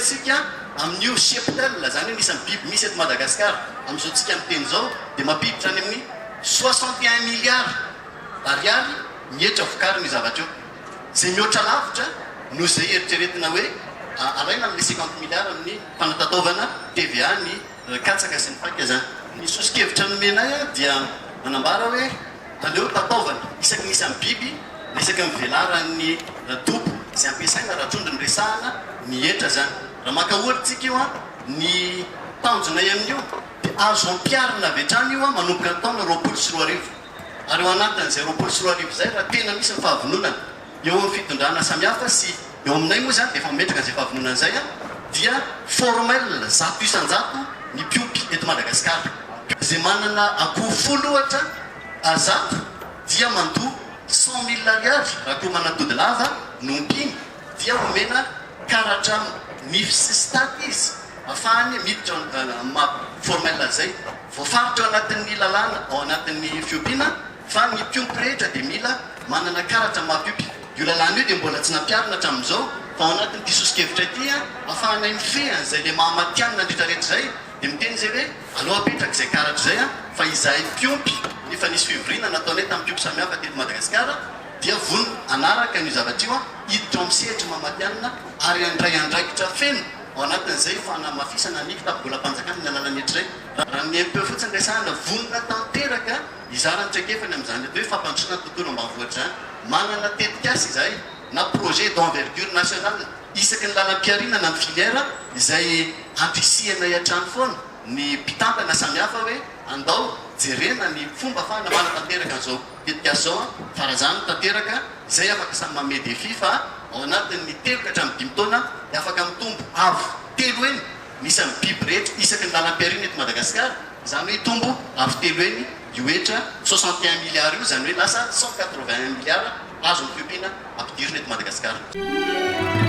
isika amin'io cheptel, izany hoe ny isan'ny biby misy eto Madagasikara amin'izao tsika miteny izao dia mampiditra any amin'ny 61 milliards ariary ny hetra vokarin'io zavatra io. Izay mihoatra lavitra noho izay eritreretina hoe alaina amin'ilay 50 milliards amin'ny fanatataovana TVA ny katsaka sy ny faika izany. Ny soso-kevitra nomenay dia manambara hoe aleo tataovana isaky ny isan'ny biby na isaky ny velaran'ny dobo izay ampiasaina raha trondro no resahana ny hetra izany. Raha maka ohatra isika io, ny tanjonay amin'io dia azo ampiharina avy hatrany io manomboka ny taona 2020. Ary ao anatin'izay 2020 izay raha tena misy ny fahavononana eo amin'ny fitondrana samihafa sy eo aminay moa izany dia efa mametraka an'izay fahavononana izay dia formel 100% ny mpiompy eto Madagasikara. Izay manana akoho 10 ohatra à 100 dia mandoa 100 mille ariary raha akoho manatody lava no ompiany dia omena karatra nify sy stat izy ahafahany miditra amin'ny maha formel an'izay. Voafaritra ao anatin'ny lalàna ao anatin'ny fiompiana fa ny mpiompy rehetra dia mila manana karatra maha mpiompy. Io lalàna io dia mbola tsy nampiharina hatramin'izao fa ao anatin'ity soso-kevitra ity ahafahanay mifehy an'izay ilay maha matihanina ny rehetra rehetra izay dia miteny izay hoe aleo apetraka izay karatra izay fa izahay mpiompy efa nisy fivoriana nataonay tamin'ny mpiompy samihafa teto Madagasikara dia vonona hanaraka an'io zavatra io hiditra ao amin'ny sehatry ny maha matihanina ary handray andraikitra feno ao anatin'izay fanamafisana ny kitapo-bolam-panjakana amin'ny alalan'ny hetra izay. Raha ny MP fotsiny resahana, vonona tanteraka hizara ny traikefany amin'izany atao hoe fampandrosoana ny tontolo ambanivohitra izany. Manana tetikasa izahay na projet d'envergure nationale isaky ny lalam-pihariana na ny filière izay andrisihanay hatrany foana ny mpitantana samihafa hoe andao jerena ny fomba ahafahana manatanteraka an'izao tetikasa izao fa raha izany no tanteraka izay afaka samy manome défi fa ao anatin'ny telo ka hatramin'ny dimy taona dia afaka mitombo avo telo heny ny isan'ny biby rehetra isaky ny lalam-pihariana eto Madagasikara, izany hoe hitombo avo telo heny io hetra 61 milliards io, izany hoe lasa 181 milliards azon'ny fiompiana ampidirina eto Madagasikara.